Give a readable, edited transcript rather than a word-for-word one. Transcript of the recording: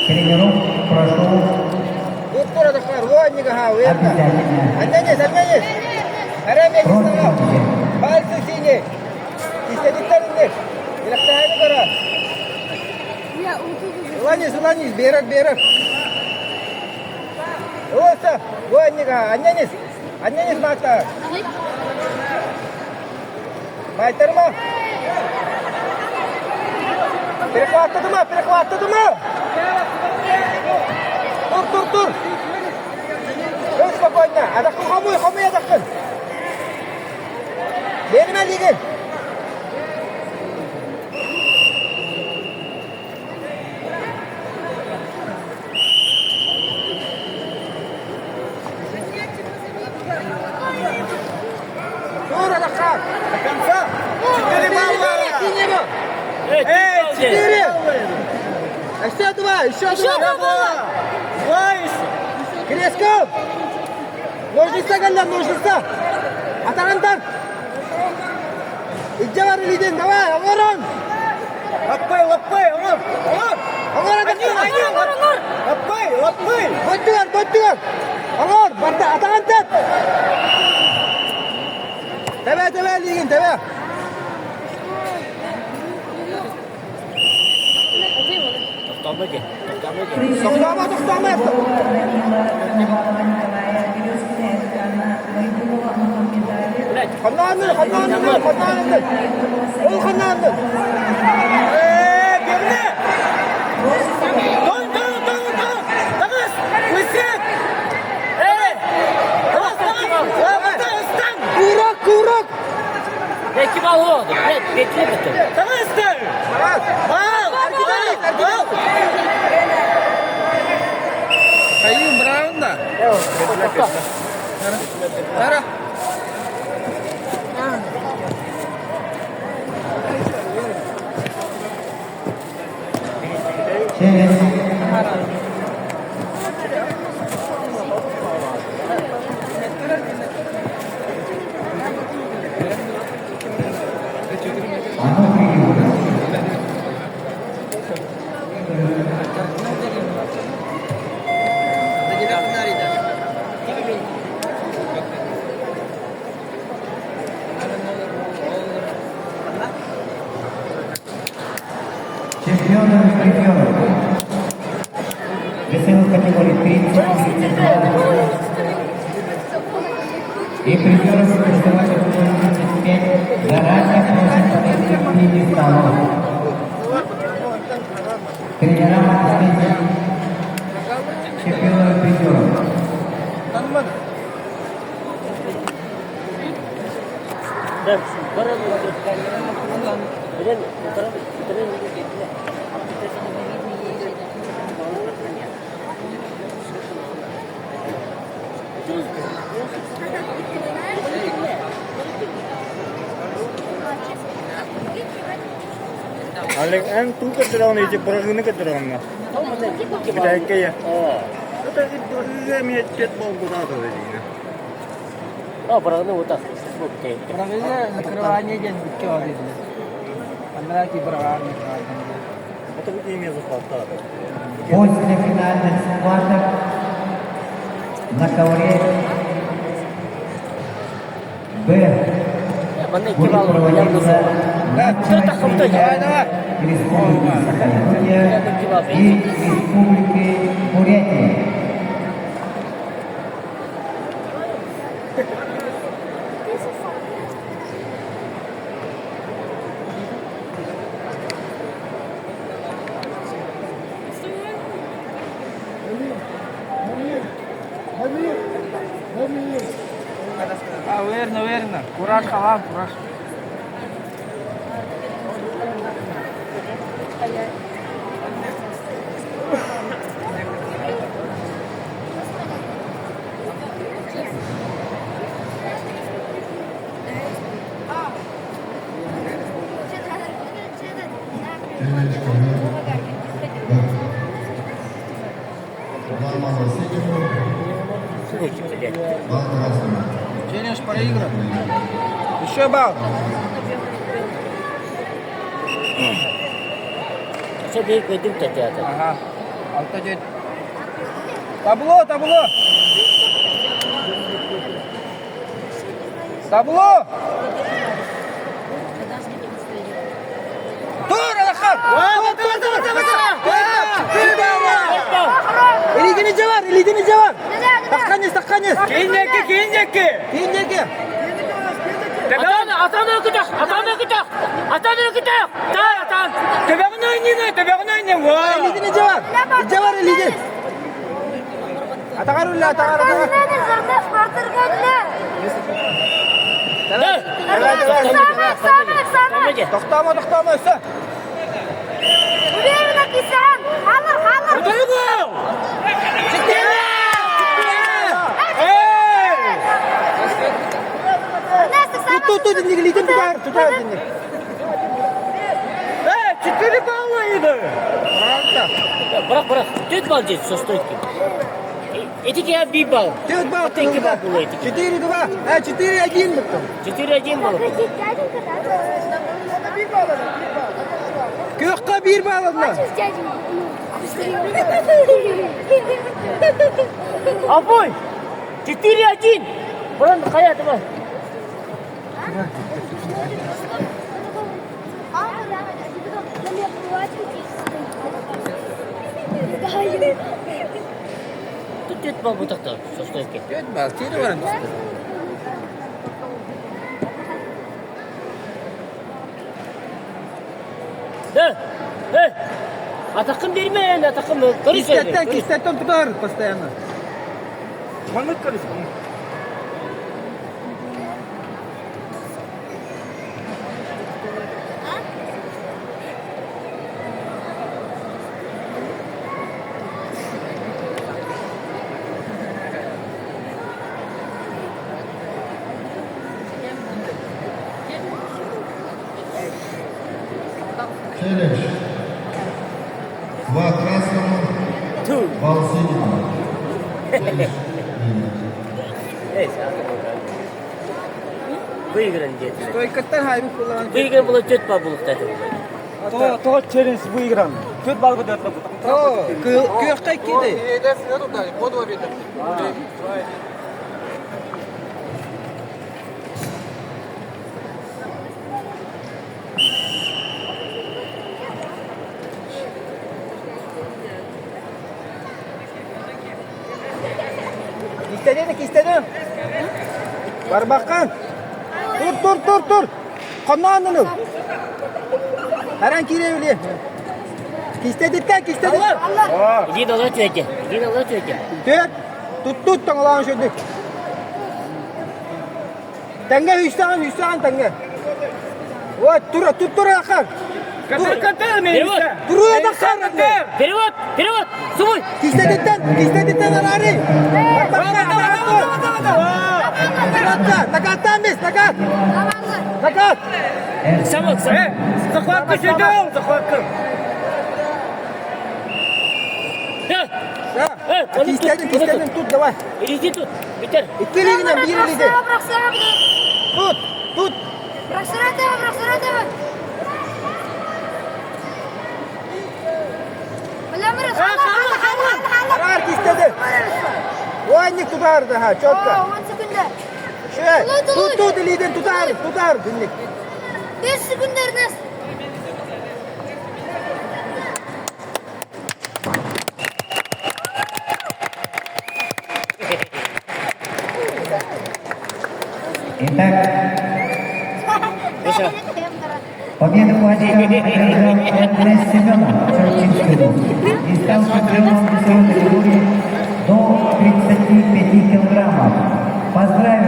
Тренеров прошу обязательно. Ыланис, биэрэр, биэрэр. Ыласа, аннянис, аннянис маата. Майтарма. Перехваттадыма, перехваттадыма. Тур, тур, тур. Ыл спокойно. Адаккын хомуй, хомуй адаккын. Берме лигин. Тур, адакка. До конца. Четыре балла. Эй, четыре! Еще два, еще Еще два. два балла. Два еще. Кресков! Ножница кэллэ, ножница! Атаҕын Илдьэ бар илиитин, давай, оҥорон! Лаппай, лаппай, оҥор, оҥор. Оҥор Анньын, анньын. Лаппай, лаппай. Боттугар, боттугар! Оҥор, барда, атаҕын тэп! Тэбэ, тэбэ, илиигин, тэбэ! Тохтоомо, тохтоомо! Ханнаанныр, ханнаанныр, ханнаанныр! Ол ханнаанныр! Э, берме. Тон, тон, тон, тон. Таҕыс, висит. Эй, таҕыс, таҕыс. Ыстан, ыстан. Курок, курок! Таҕыс, ыстан. Бал, бал, бал. Хайым, браунда! Тара! Через Ануфриева. Чемпионов и призеров весовых категорий 30 32 и призеров весовой категории 35 заранее просим подойти к пьедесталу. Тренерам ассистентам чемпионов и призеров. Олег, эн туу көрдөрөҕүн ити бырагыны көрдөрөҕүн Бүтэһиккэ эмиэ чет буолбутаа дии. Накрывание диэн бүккэ ол Аннара ки быраҕаан Это имя захватало. После финальных схваток на ковре Б будет проводиться матч Республики Саха-Якутия и Республики Бурятия. А, верно, верно. Кураж халам, кураж. Балл Васильеву, балл Тарасову. Челлендж проигран. Еще балл. Все бей көдүм театр. Ага. Алта дед. Табло, табло. Табло. Тур, Алахан! Тур, тур, тур, тур! Илиитин жабар, илиитин жабар! Тахханес, тахханес! Кейиннеки, кейиннеки! Кейиннеки! Атан, атан өкүтөх, атан өкүтөх, атан өкүтөх, тар атан. Төбөҕүн ойнуйна, төбөҕүн ойнуй. Илиитин жабар! Жабар илиитин! Атаҕар үллэ, атаҕар, атаҕар! Давай, давай, давай. Тохтоомо, тохтоомо, өссө! Тут, тут, тут, илиитин тутаар, тутаар динник. Э, 4 балла иди! Правда. Bırak bırak. 4 bal дейді со стойки. Эти я 1 балл. 4 балл. 2 балл было эти. 4-2. А, 4-1 потом. 4-1 было. Күөххэ 1 балл одна. Абой! 4-1! Бұрын қая давай. Тут 4 балл бұтақты со стойки. 4 балл, 4 баран. Да! Э! Атақын берме енді, атақын. Көріс Кистеттен, кистеттен тутаар постоянно. Маннык көрүс. Челлендж. Два красному, балл синему. Челлендж принят. Выигран деді. Стойкаттан хайру кулланан. Выигран было 4 балл булықтады. То, то челлендж выигран. 4 балл будет. О, күөххэ киди. Кистеден, кистеден. Барбаккан. Тур, тур, тур, тур. Коннан Харан кире биле. Кистедиттен, кистедит. Иди дала түйеке. Иди дала түйеке. Төт. Тут тут тоңолаан шөдүк. Тәңге үстәгән, үстәгән тәңге. Вот, тура, тут тура акар. Көтөр, көтөр, Перевод. Тура да кар. Перевод, перевод, сумой. Кистедиттен, кистедиттен арари. Накатта, накатта эмес, накат. Накат. Самок, самок. Э, захватка сидел, захватка. Да. Да. Э, А Кистедин, кистедин тут давай. Иди тут. Битер. Икки бир илиги. Тут, тут. Арар кистеди. Ойник тутар да, четко. Шö, тут тут илиден тутар, тутар динник. 5 секунд Эрнест. Итак, победу мальчика одержал Эрнест Семенов, Чурчинский и стал чемпионом весовой категории до 35 килограммов. Поздравим!